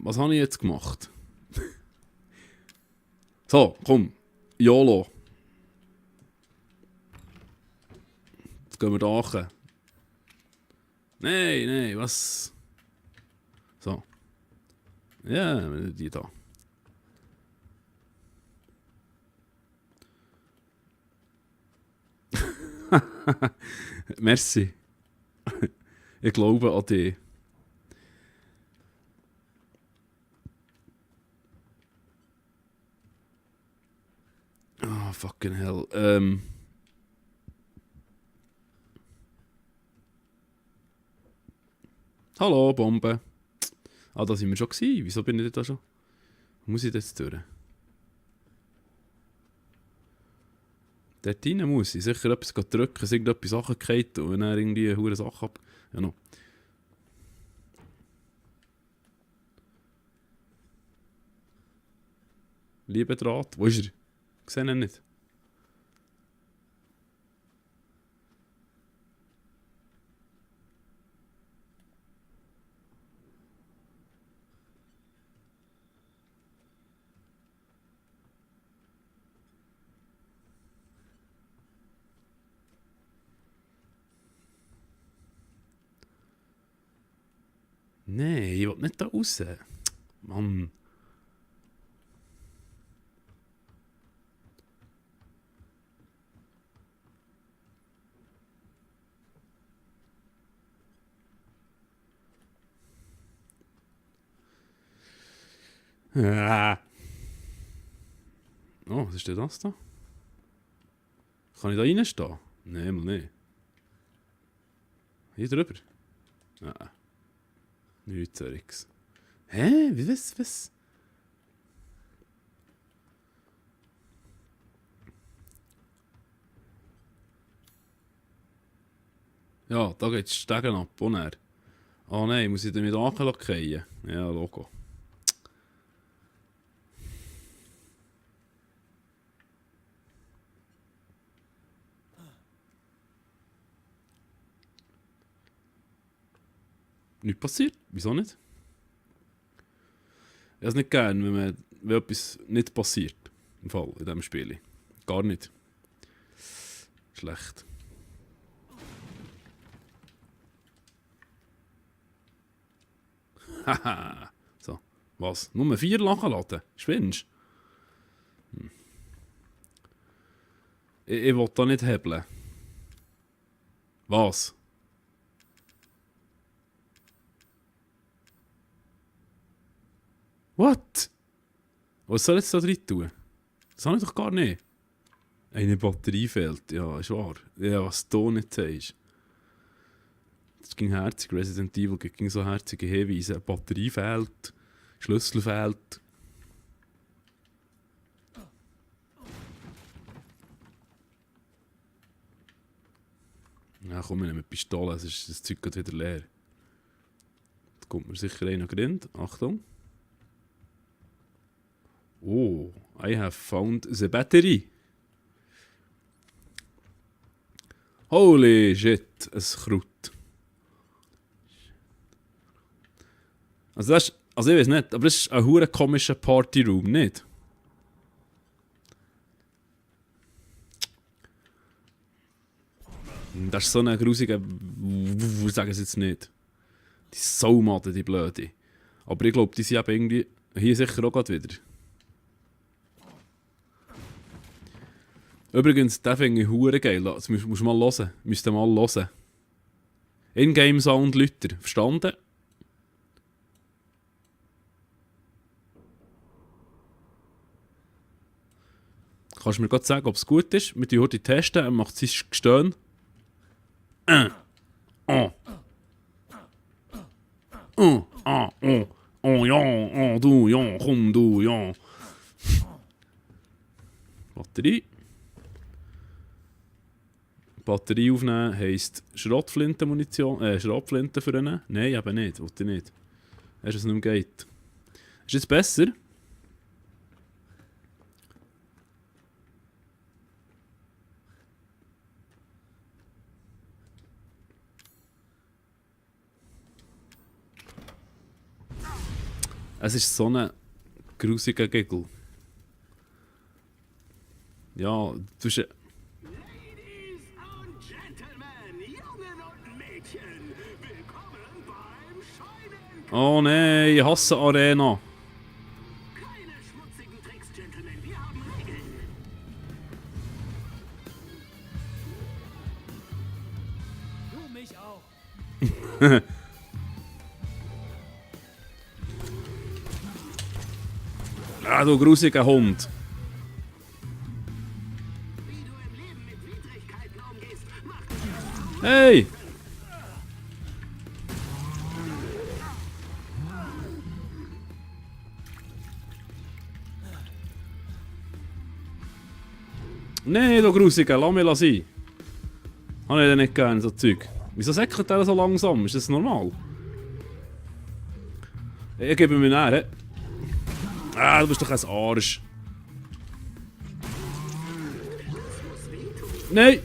Was habe ich jetzt gemacht? So, komm. YOLO. Jetzt gehen wir da hoch. Nein, was? So. Ja, die da. Merci. Ich glaube an dich. Oh, fucking hell. Hallo, Bombe. Ah, da sind wir schon gewesen. Wieso bin ich da schon? Muss ich das durch? Dort rein muss ich. Sicher etwas drücken, es irgendetwas Sachen geht und dann irgendwie eine hure Sache ab. Ja, no. Lieber Draht. Wo ist er? Ich sehe ihn nicht. Nein, ich will nicht da raus. Mann. Ah. Oh, was ist denn das da? Kann ich da reinstehen? Nein, mal nicht. Hier drüber? Nein. Nichts solches. Hä? Wie, was? Ja, da geht es Stegen ab, und er. Oh nein, muss ich damit anlockieren? Ja, Logo. Nichts passiert? Wieso nicht? Ich habe es nicht gern, wenn etwas nicht passiert. Im Fall, in diesem Spiel. Gar nicht. Schlecht. Haha. So. Was? Nur 4 Lachen laden? Spinnst du? Ich will da nicht hebeln. Was? What? Was soll ich jetzt da drin tun? Das habe ich doch gar nicht. Eine Batterie fehlt. Ja, ist wahr. Ja, was du nicht sagst. Das ging herzig. Resident Evil ging so herzige Hinweise. Eine Batterie fehlt. Schlüssel fehlt. Ja, komm, wir nehmen Pistole. Das Zeug geht wieder leer. Jetzt kommt mir sicher einer Grind. Achtung. Oh, I have found the battery. Holy shit, ein Kraut. Also ich weiß nicht, aber das ist ein hure komischer Partyroom, nicht? Das ist so eine grusige... sagen sie jetzt nicht. Die Saumade, die Blöde. Aber ich glaube, die sind eben irgendwie... Hier sicher auch gerade wieder. Übrigens, den finde ich hure geil. Das musst du mal hören. Müsst ihr mal hören. In-game Sound Lüter. Verstanden? Kannst du mir gerade sagen, ob es gut ist? Wir testen heute testen. Er macht sein Gestöhn. Oh. Oh ja, du ja, komm du ja. Batterie aufnehmen heisst Schrotflintenmunition, Schrotflinte vernehmen? Nein, eben nicht, wollte ich nicht. Hast du es nicht mehr geht. Ist jetzt besser? Es ist so ein grusiger Giggle. Ja, du hast... Ladies und Gentlemen, Jungen und Mädchen, willkommen beim Scheinen. Oh nein, ich hasse Arena. Keine schmutzigen Tricks, Gentlemen, wir haben Regeln. Du mich auch. Ah, du grusiger Hund. Wie du im Leben mit Widrigkeiten umgehst, macht dich Hey! Nein, du grusiger, lass mich sein. Habe ich den nicht gerne, so Zeug. Wieso säckelt der so langsam? Ist das normal? Ich gebe mir näher. Ah, du bist doch ein Arsch. Nein!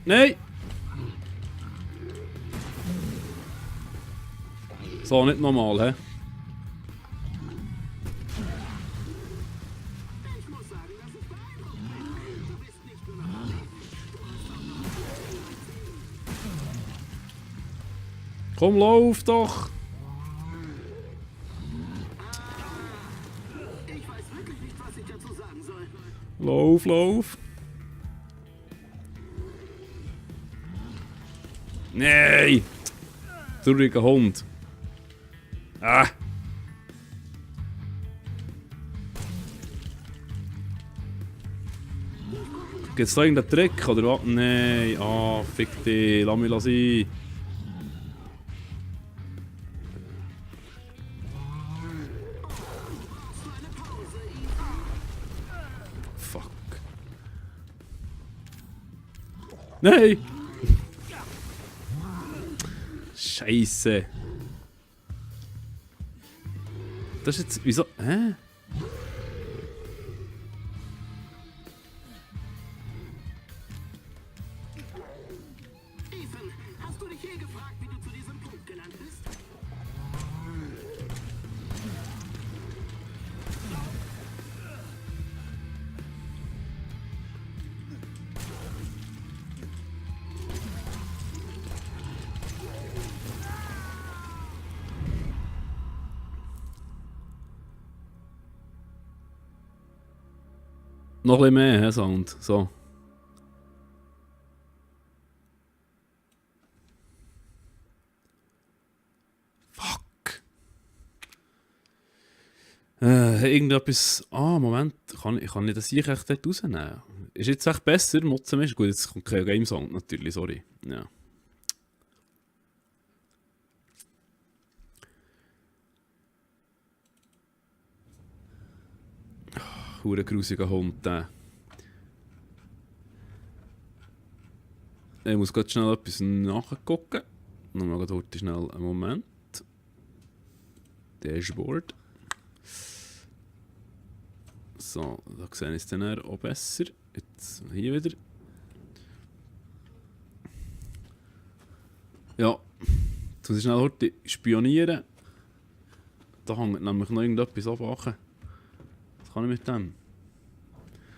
Nein! So, nicht normal, hä? Ich muss sagen, dass ich beeindruckt bin. Du bist nicht nur noch am Leben. Komm, lauf doch! Ich weiß wirklich nicht, was ich dazu sagen soll. Lauf, lauf! Nein! Trauriger Hund. Ah! Gibt's da irgendeinen Trick oder was? Nein! Ah, fick dich, lass mich sein. Fuck. Nein! Scheiße. Das ist jetzt. Wieso? Hä? Ethan, hast du dich je gefragt, wie du zu diesem Punkt gelangt bist? Noch ein bisschen mehr, hä, Sound. So. Fuck. Irgendetwas. Ah, Moment. Ich kann nicht das hier echt dort rausnehmen. Ist jetzt echt besser, Motzen ist gut. Jetzt kommt kein Game Sound natürlich, sorry. Ja. Hure grusiger Hund, der. Ich muss gerade schnell etwas nachgucken. Nochmal gerade heute schnell einen Moment. Dashboard. So, da sehe ich es dann auch besser. Jetzt hier wieder. Ja, jetzt muss ich schnell heute spionieren. Da hängt nämlich noch irgendetwas abwachen. Was kann ich mit dem?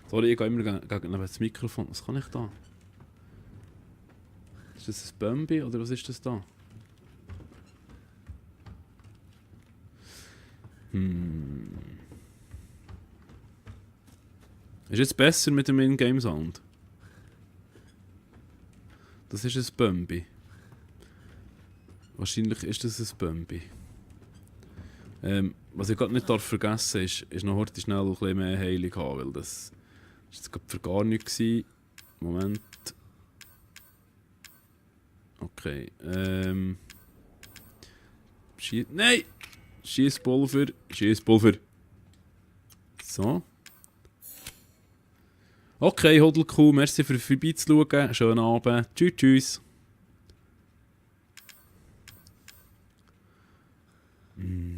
Sorry, ich gehe immer gegen das Mikrofon. Was kann ich da? Ist das ein Bambi oder was ist das da? Ist jetzt besser mit dem In-Game-Sound? Das ist ein Bambi. Wahrscheinlich ist das ein Bambi. Was ich gerade nicht vergessen darf, ist noch heute schnell ein bisschen mehr Heilung haben, weil das ist jetzt gerade für gar nichts gewesen. Moment. Okay. Nein! Schießpulver. Schießpulver. So. Okay, Hodelkuh, merci für vorbeizuschauen. Schönen Abend. Tschüss, tschüss.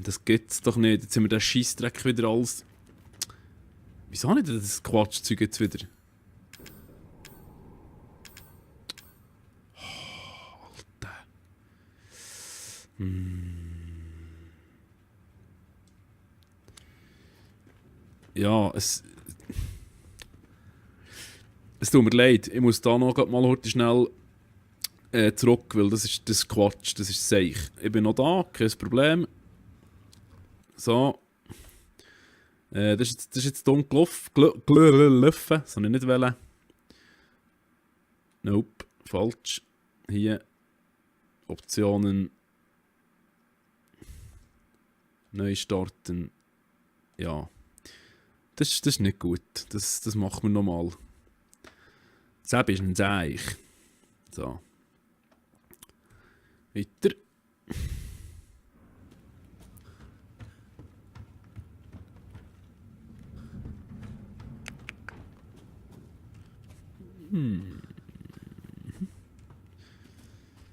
Das gibt's doch nicht. Jetzt haben wir den Scheissdreck wieder alles. Wieso nicht das Quatschzeug jetzt wieder? Oh, Alter. Ja, es tut mir leid, ich muss da noch mal heute schnell zurück, weil das ist Quatsch, das ist Seich. Ich bin noch da, kein Problem. So. Das ist jetzt dumm gelaufen, das soll ich nicht wollen. Nope, falsch. Hier, Optionen, neu starten. Ja, das ist nicht gut, das machen wir nochmal. Das ist ein Seich. So. Weiter.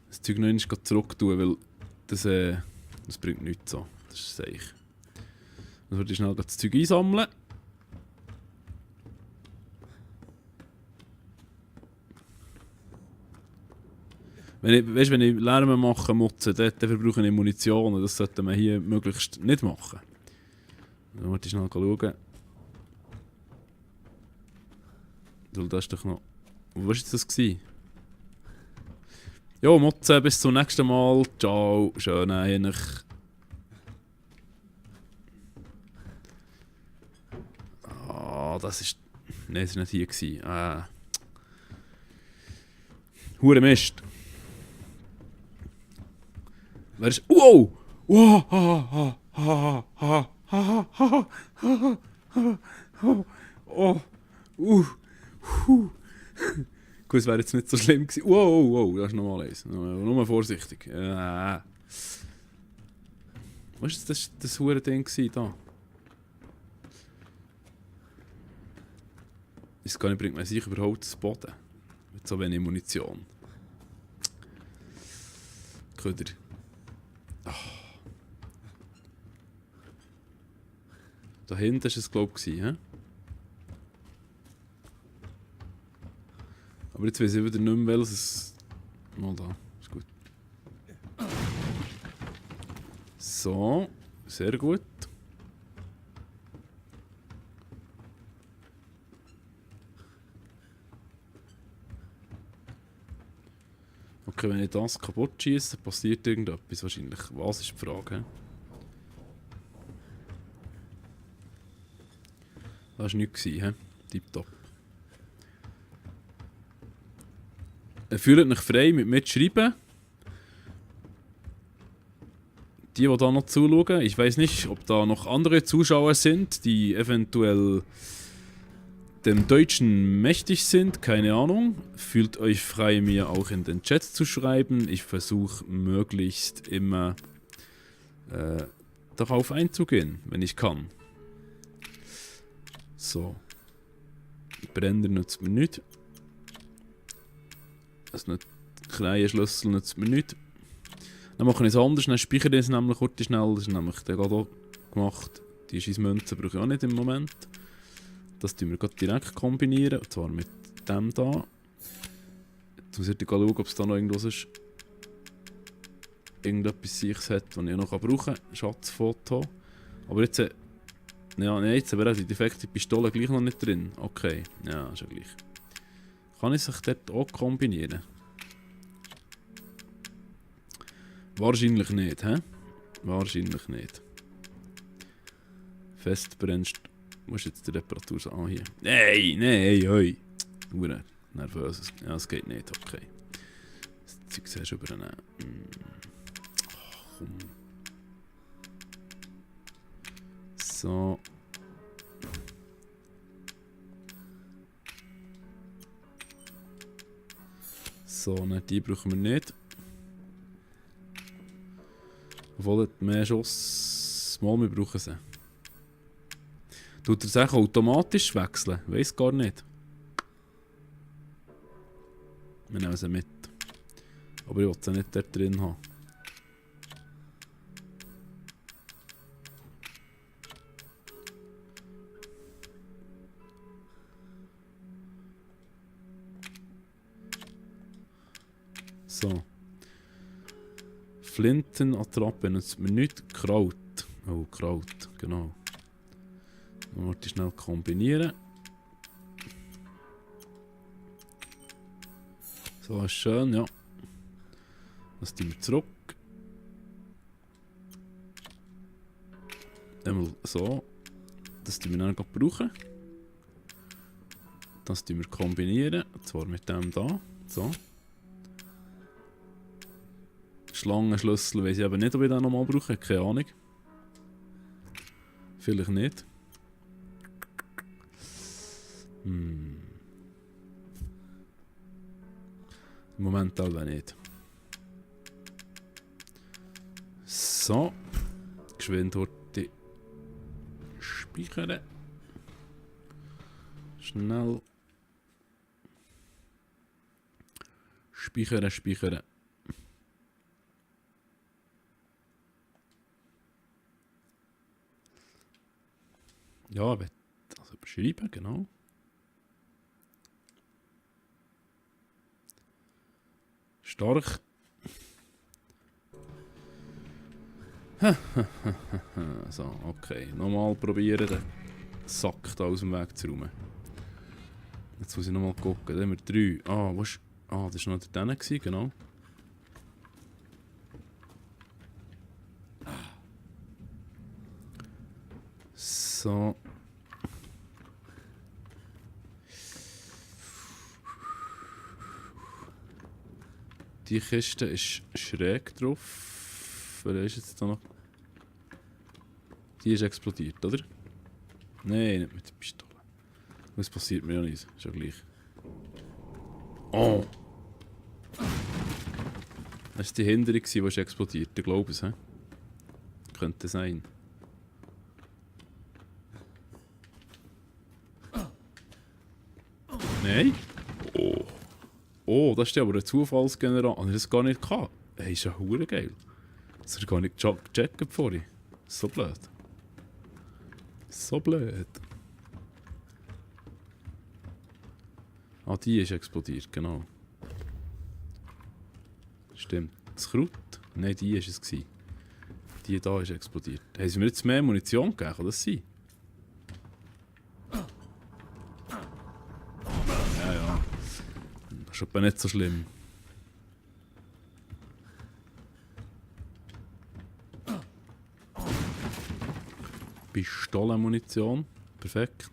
Das Zeug noch einmal zurück tun, weil das bringt nichts so. Das ist Seich. Dann würde ich schnell das Zeug einsammeln. Wenn ich Lärm machen muss, dann verbrauche ich Munition. Das sollte man hier möglichst nicht machen. Dann wollte ich schnell schauen. Weil das ist doch noch... Was war das? Jo, Motze, bis zum nächsten Mal. Ciao, schön eigentlich. Ah, das ist... Nein, das war nicht hier gewesen. Hure Mist. Wer ist... Wow! Wow! Ha, ha, ha, ha, ha, ha, ha, ha, ha. Oh! Gut, es wäre jetzt nicht so schlimm gewesen. Wow, das ist nochmal eins. Nur vorsichtig. Was war das hure Ding da? Es gar nicht, bringt man sich überhaupt zu Boden. Mit so wenig Munition. Köder. Da hinten war es, glaube ich, he? Aber jetzt weiss ich wieder nicht mehr, welches... Mal da, ist gut. So, sehr gut. Okay, wenn ich das kaputt schieße, passiert irgendetwas wahrscheinlich. Was ist die Frage? Das war nichts, he? Tipptopp. Fühlt euch frei mit mitschreiben. Die da noch zuschauen. Ich weiß nicht, ob da noch andere Zuschauer sind, die eventuell dem Deutschen mächtig sind. Keine Ahnung. Fühlt euch frei, mir auch in den Chat zu schreiben. Ich versuche möglichst immer darauf einzugehen, wenn ich kann. So. Brenner nützt mir nicht. Also nicht Kreienschlüssel nützt mir nicht. Dann machen wir es anders, dann speichere ich es nämlich kurz schnell. Das ist nämlich der gerade auch gemacht. Die Scheissmünzen brauche ich auch nicht im Moment. Das tun wir gerade direkt kombinieren. Und zwar mit dem da. Jetzt muss ich schauen, ob es da noch irgendwas ist. Irgendetwas Sichs hat, das ich noch brauchen kann. Schatzfoto. Aber jetzt... Ja, nein, jetzt wäre die defekte Pistole gleich noch nicht drin. Okay, ja, ist ja gleich. Kann ich sich dort auch kombinieren? Wahrscheinlich nicht, hä? Wahrscheinlich nicht. Festbrennst. Muss jetzt die Reparatur sagen? Ah, hier. Nein, hoi. Hure nervös. Ja, es geht nicht, okay. Das Zeug siehst du übernehmen. Komm. So. So, ne, die brauchen wir nicht. Obwohl, mehr Schuss... Mal, wir brauchen sie. Tut er sich automatisch wechseln? Weiss gar nicht. Wir nehmen sie mit. Aber ich will sie nicht dort drin haben. So. Flintenattrappe nützt mir nicht. Kraut. Oh, Kraut, genau. Dann wollte ich schnell kombinieren. So, ist schön, ja. Das tun wir zurück. Einmal so. Das tun wir dann gleich brauchen. Das tun wir kombinieren. Und zwar mit dem da. So. Schlangenschlüssel weiss ich aber nicht, ob ich den nochmal brauche. Keine Ahnung. Vielleicht nicht. Im Moment aber nicht. So. Geschwind heute speichern. Schnell. Speichern. Ja, ich will das überschreiben, genau. Stark. So, okay. Nochmal probieren, den Sack da aus dem Weg zu räumen. Jetzt muss ich nochmal gucken. Dann haben wir 3. Ah, was? Ah, das war noch der gewesen, genau. So. Die Kiste ist schräg drauf. Wer ist jetzt da noch? Die ist explodiert, oder? Nein, nicht mit der Pistole. Das passiert mir ja nicht. Ist ja gleich. Oh! Das war die Hinderung, die explodiert. Ich glaube es, he? Könnte sein. Nein? Oh. Oh, das ist ja aber ein Zufallsgenerator. Habe ich das gar nicht gehabt? Hey, ist ja hure geil. Das habe ich gar nicht gecheckt vorhin. So blöd. So blöd. Ah, die ist explodiert, genau. Stimmt. Das Kraut? Nein, die war es. Die da ist explodiert. Haben sie mir jetzt mehr Munition gegeben? Kann das sein? Ja, ja. Das ist aber nicht so schlimm. Pistolenmunition. Perfekt.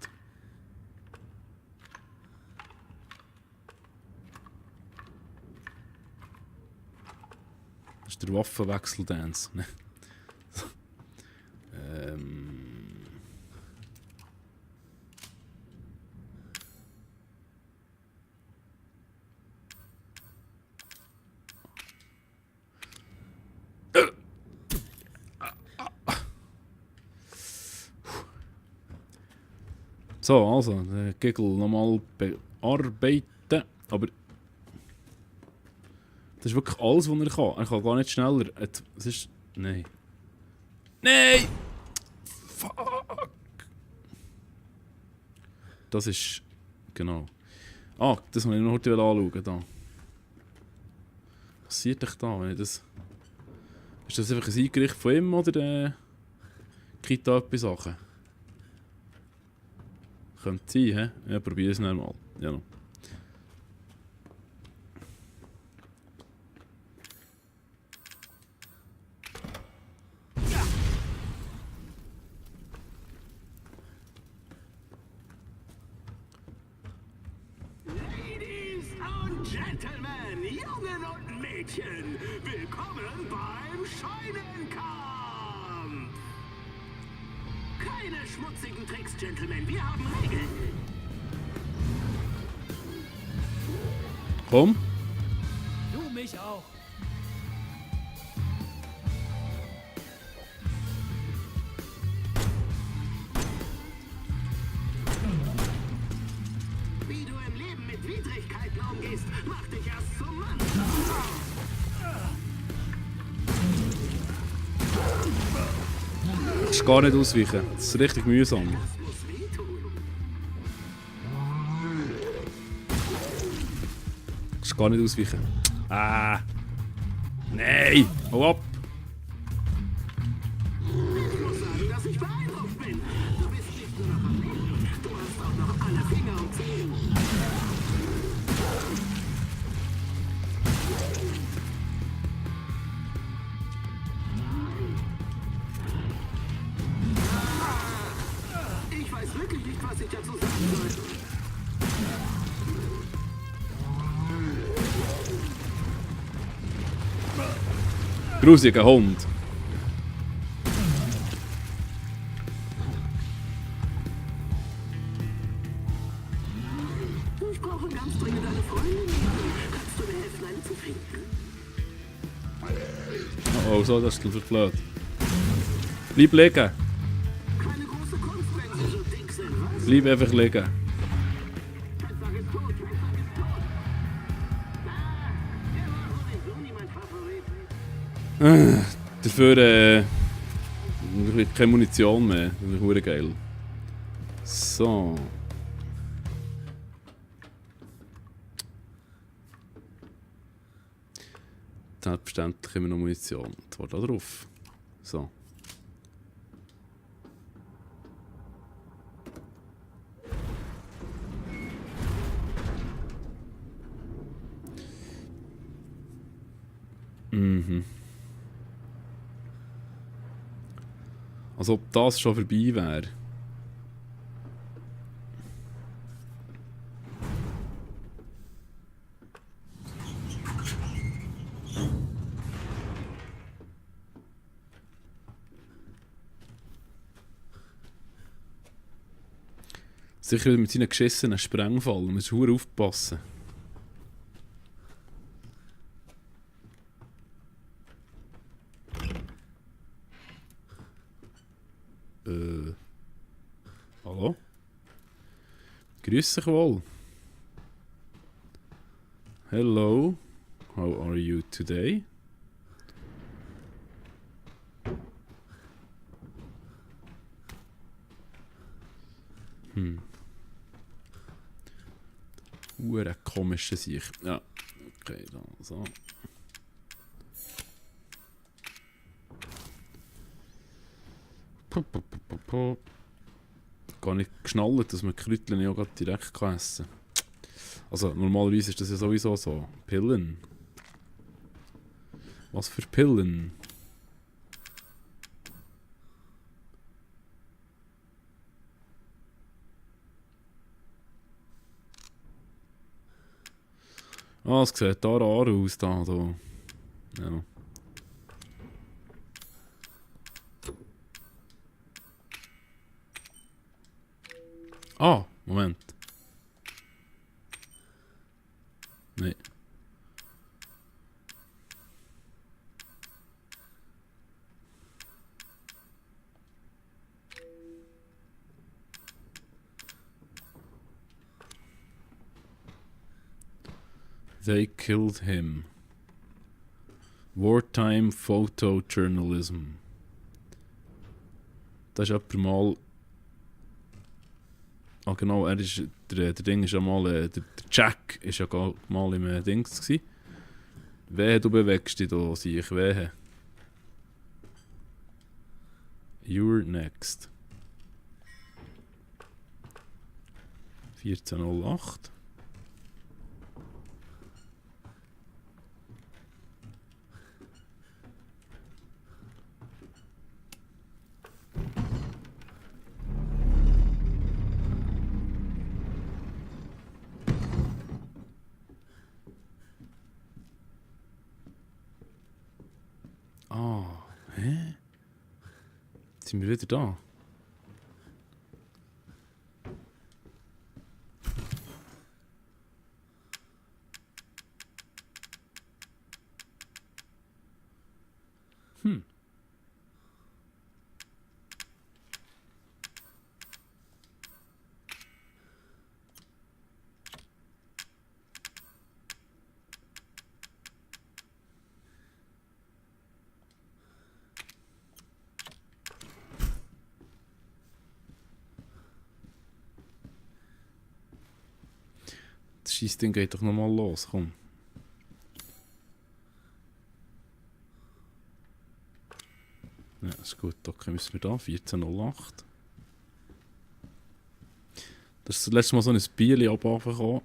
Das ist der Waffenwechsel-Dance. So, also, den Giggle nochmal bearbeiten. Aber das ist wirklich alles, was er kann. Er kann gar nicht schneller. Es ist. Nein. Nein! Fuck! Das ist. Genau. Ah, das muss ich noch heute anschauen. Da. Was passiert euch da, wenn ich das. Ist das einfach ein Eingericht von ihm oder kriegt da etwas Sachen? Könnte sein, hä? Ja, probier es noch mal. Ja, noch. Ladies und Gentlemen, Jungen und Mädchen, willkommen beim Scheunenkampf! Keine schmutzigen Tricks, Gentlemen, wir haben Regeln. Komm. Du mich auch. Wie du im Leben mit Widrigkeiten umgehst, macht dich erst zum Mann. Das ist gar nicht ausweichen. Das ist richtig mühsam. Das muss wehtun. Das ist gar nicht ausweichen. Ah! Nein! Hau ab! Ich muss sagen, dass ich beeindruckt bin. Du bist nicht nur noch am Grusiger Hund. Ich brauche ganz dringend eine Freundin. Kannst du mir helfen, eine zu finden? Oh, so, das ist natürlich blöd. Bleib liegen. Keine große Kunst, wenn sie so dick sind, was? Bleib einfach liegen. Einfach ist tot, einfach ist tot. Er war sowieso nie mein Favorit. Dafür keine Munition mehr. Das ist verdammt geil. So. Selbstverständlich immer noch Munition. Das war da drauf. So. Mhm. Als ob das schon vorbei wäre. Sicher wieder mit seinen geschissenen Sprengfallen. Man muss verdammt aufpassen. Hallo? Grüß dich wohl. Hello. How are you today? Komische Sicht. Ja. Okay, da so. Gar nicht geschnallt, dass man Kräutchen ja gerade direkt essen kann. Also normalerweise ist das ja sowieso so. Pillen. Was für Pillen? Ah, es sieht da rar aus, da. Ja. Ah, Moment. Nee. They killed him. Wartime Photojournalism. Das ist jemand mal... Ah genau, er ist... Der Ding ist ja mal... Der Jack ist ja mal im Dings gsi. Wehe, du bewegst dich da, sehe ich. Wehe. You're next. 1408. Ah, hä? Jetzt sind wir wieder da. Das Scheissding geht doch nochmal los, komm. Ja, ist gut, okay, müssen wir da, 1408. Das ist das letzte Mal so ein Bierli abgekommen.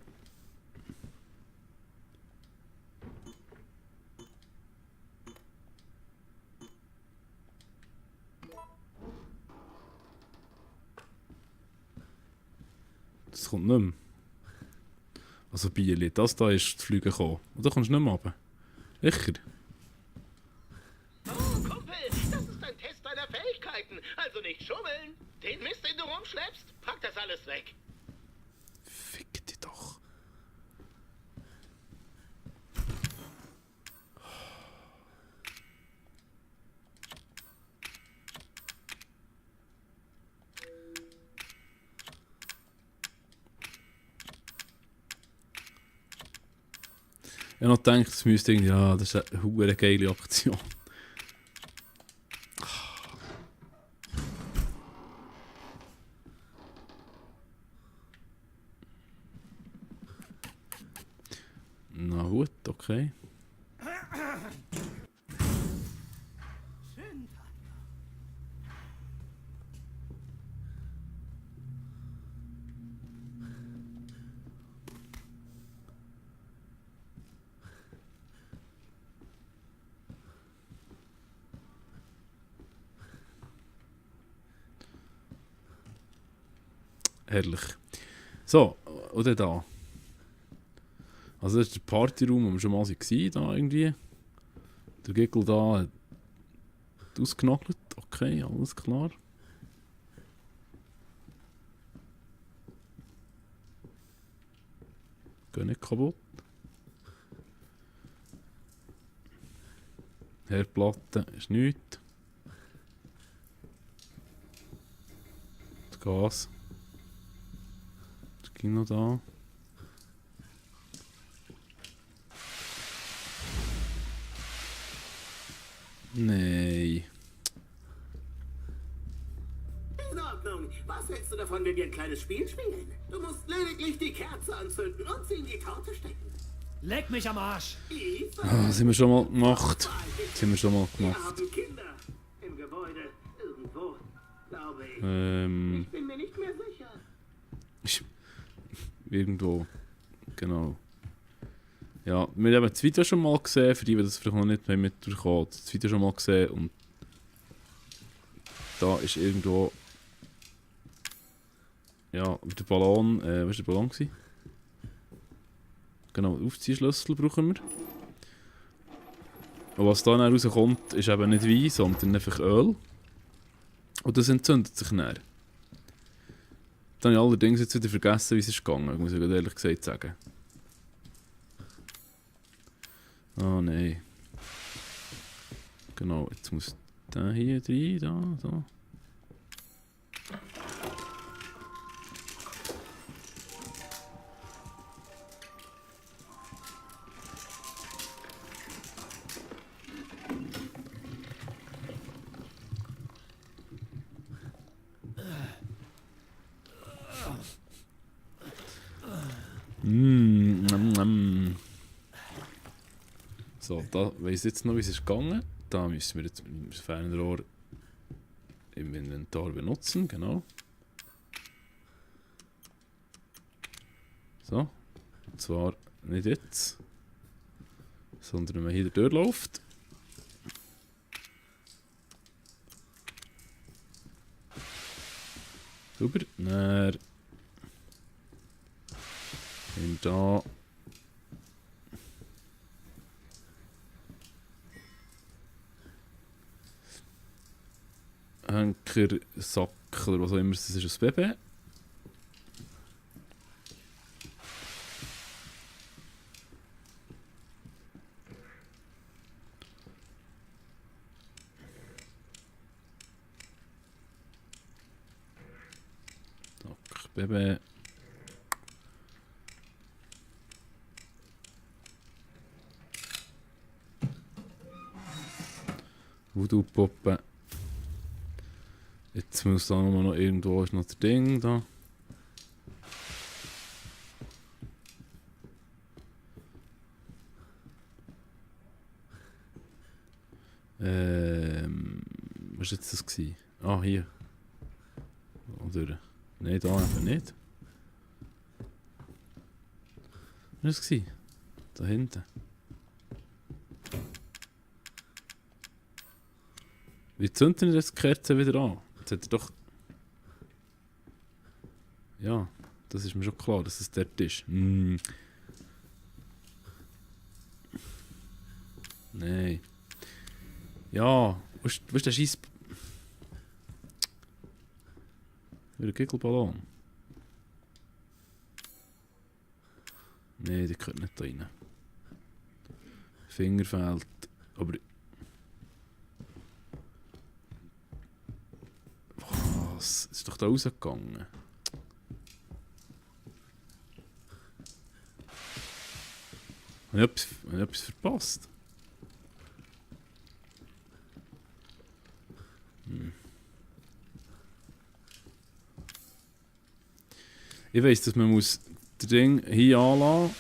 Das kommt nicht mehr. Also Bierli, das da ist zu fliegen gekommen. Und da kommst du nicht mehr runter. Sicher? nicht schummeln. Den Mist, den du rumschleppst, pack das alles weg. Fick dich doch. Ich habe noch gedacht, es müsste irgendwie, ja, das ist eine hure geile Aktion. Na gut, okay. Herrlich. So, oder da. Also das ist der Partyraum, wo wir schon mal waren, da irgendwie. Der Gickel da hat ausgenagelt. Okay, alles klar. Geht nicht kaputt. Herdplatte ist nichts. Das Gas. Das ging noch da. Nein. In Ordnung. Was hältst du davon, wenn wir ein kleines Spiel spielen? Du musst lediglich die Kerze anzünden und sie in die Torte stecken. Leck mich am Arsch. Eva, Ah, sind wir schon mal gemacht. Sind wir schon mal wir gemacht. haben Kinder. Im Gebäude. Irgendwo. Glaube ich. Ich bin mir nicht mehr sicher. Irgendwo. Genau. Ja, wir haben das Video schon mal gesehen, für die, die das vielleicht noch nicht mitbekommen haben. Das Video schon mal gesehen und da ist irgendwo. Ja, der Ballon. Was war der Ballon? Gewesen? Genau, Aufziehschlüssel brauchen wir. Und was da dann rauskommt, ist eben nicht Wein, sondern einfach Öl. Und das entzündet sich dann. Dann habe ich allerdings jetzt wieder vergessen, wie es ist gegangen, muss ich ehrlich gesagt sagen. Oh nein. Genau, jetzt muss der hier rein, da. So, da weiss jetzt noch, wie es ist gegangen. Da müssen wir jetzt mit dem Fernrohr im Inventar benutzen, genau. So, und zwar nicht jetzt, sondern wenn man hier durchläuft. Super, dann nehmen wir da Henker, Sack oder was auch immer, das ist ein Baby. Sack, Baby. Voodoo-Puppe. Jetzt muss da noch irgendwo ist noch der Ding da. Was war jetzt das gewesen? Ah, hier. Oder. Nein, da einfach nicht. Was war das gewesen? Da hinten. Wie zünden wir jetzt die Kerze wieder an? Jetzt hat er doch. Ja, das ist mir schon klar, dass es dort ist. Nein. Ja, wo ist der Scheiß. Wieder ein Giggelballon. Nee, die gehört nicht da rein. Finger fehlt. Aber... Was? Ist doch da rausgegangen. Habe ich etwas verpasst? Ich weiss, dass man muss das Ding hier anlassen.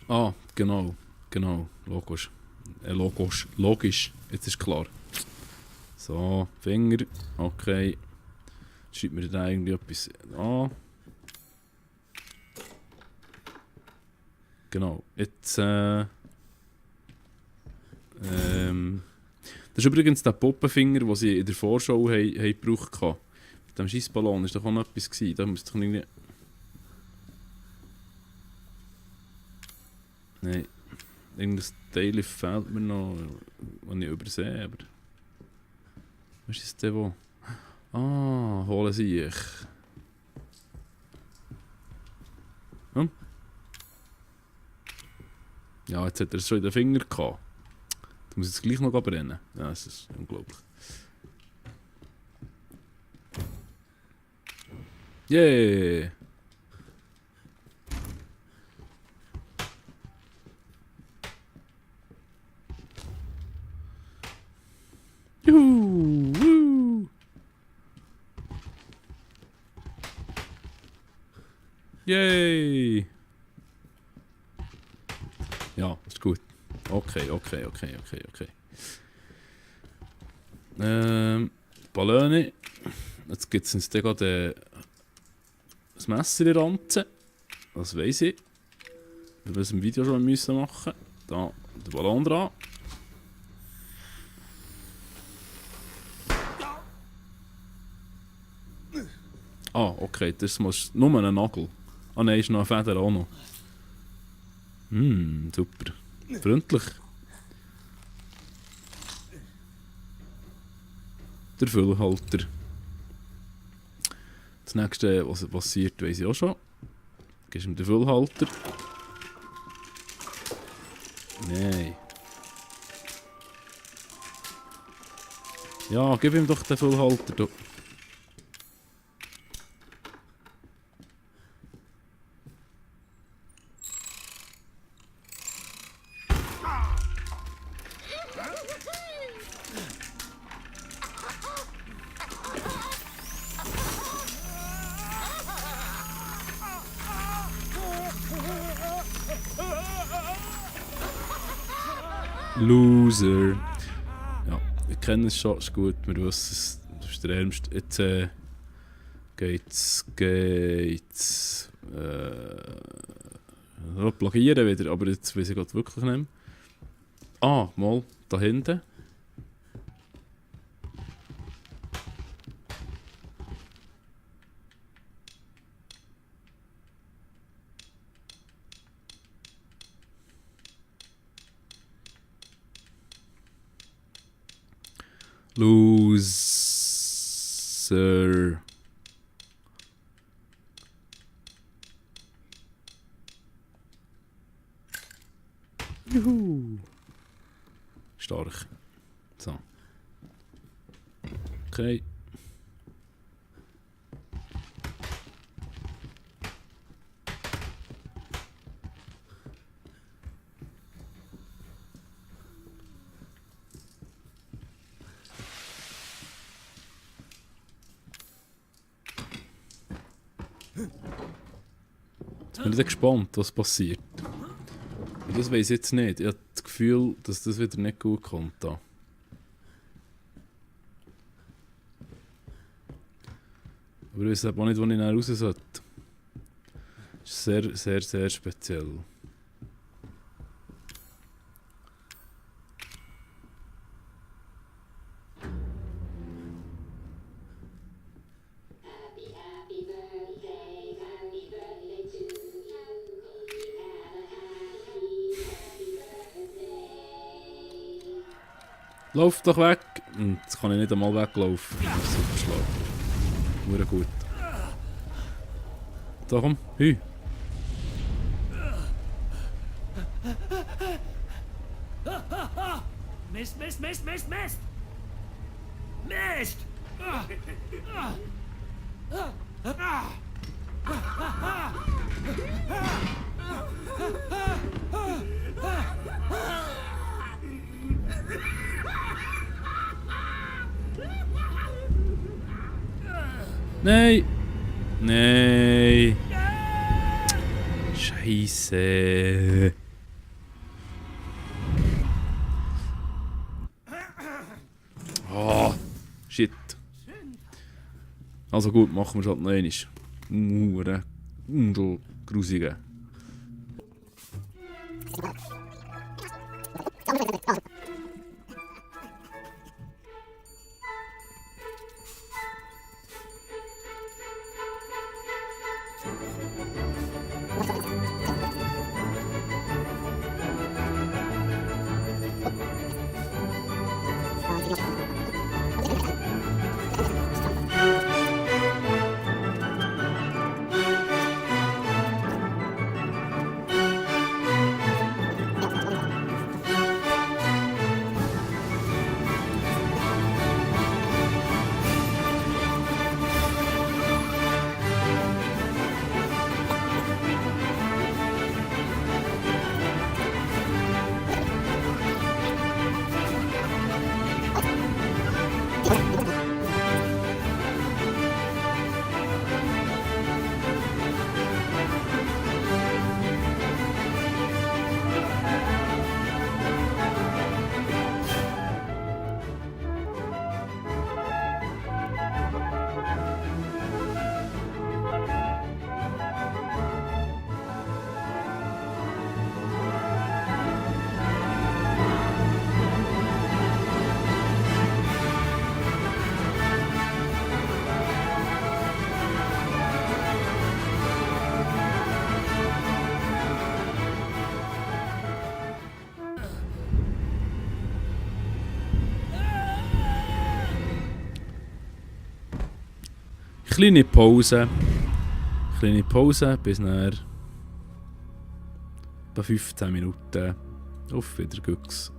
Ah, genau. Genau. Logisch. Logisch. Jetzt ist klar. So, Finger. Okay. Schreibt mir da irgendwie etwas an. Genau. Jetzt, das ist übrigens der Poppenfinger, den sie in der Vorschau gebraucht haben. Mit dem Scheissballon war doch auch noch etwas gewesen. Da muss doch irgendwie... Nein. Irgendein Teil fehlt mir noch, das ich übersehe, aber... Was ist es denn wo? Ah, holen sie ich. Hm? Ja, jetzt hat er es schon in den Finger gehabt. Du musst jetzt gleich noch brennen. Ja, das ist unglaublich. Yay! Juhu! Woo. Yay! Ja, ist gut. Okay. Ballone. Jetzt gibt es uns dann gerade das Messer in der Ranze. Das weiss ich. Wir müssen im Video schon müssen machen. Da, der Ballon dran. Ah, okay, das ist nur ein Nagel. Ah nein, ist noch eine Feder auch noch. Super. Freundlich. Der Füllhalter. Das nächste, was passiert, weiss ich auch schon. Gibst ihm den Füllhalter. Nein. Ja, gib ihm doch den Füllhalter. Da. Loser. Ja, wir kennen es schon, ist gut, wir wissen es, du bist der Ärmste. Jetzt geht's plagieren wieder, aber jetzt weiß ich gerade wirklich nicht mehr. Ah, mal, da hinten. Loser. Juhu. Stark. So. Okay. Jetzt bin ich gespannt, was passiert. Und das weiss ich jetzt nicht. Ich habe das Gefühl, dass das wieder nicht gut kommt. Da. Aber ich weiß auch nicht, wo ich dann raus sollte. Das ist sehr, sehr, sehr speziell. Lauf doch weg! Und jetzt kann ich nicht einmal weglaufen. Das ist super schlau. Nur gut. So, komm, hü. Mist, Mist, Mist, Mist, Mist! Mist! Nein! Nein! Scheiße! Oh! Shit! Also gut, machen wir es halt noch einmal. Du Grusige. Kleine Pause. Kleine Pause bis nachher. Bei 15 Minuten. Auf Wiedergüchs.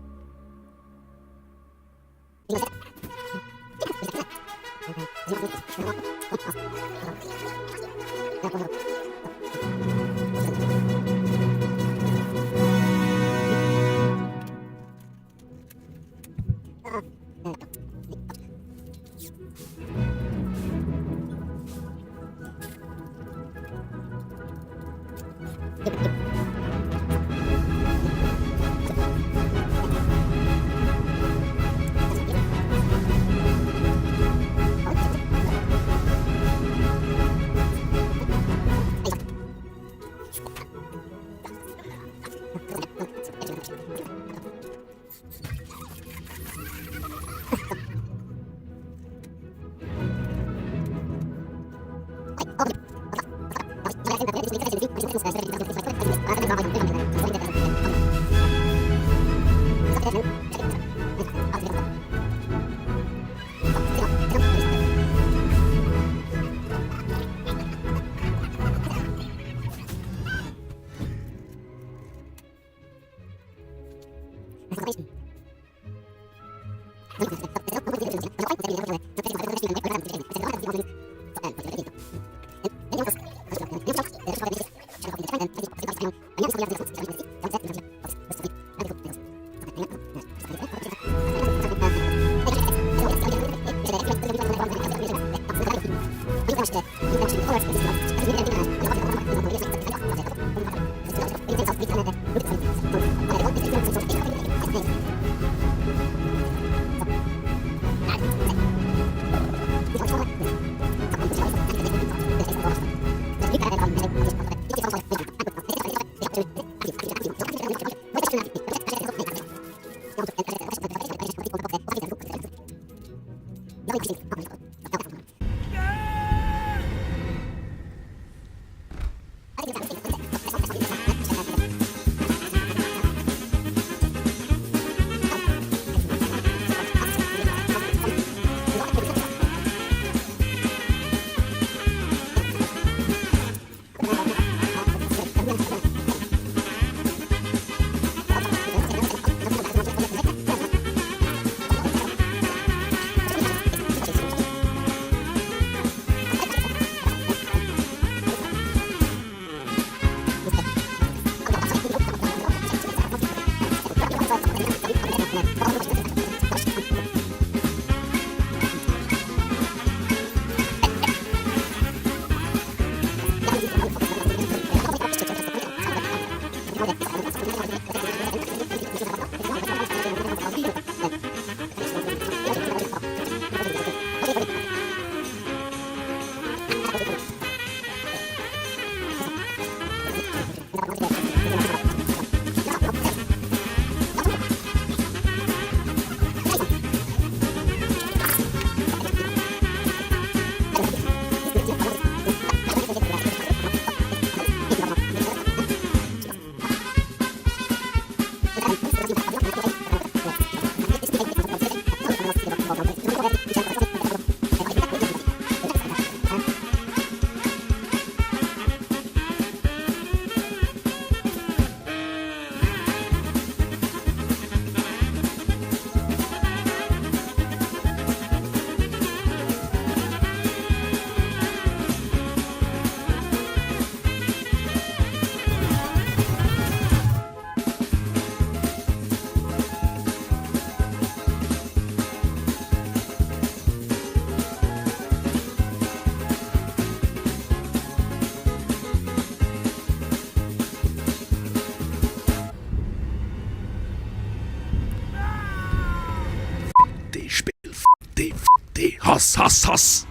Hass, Hass, Hass!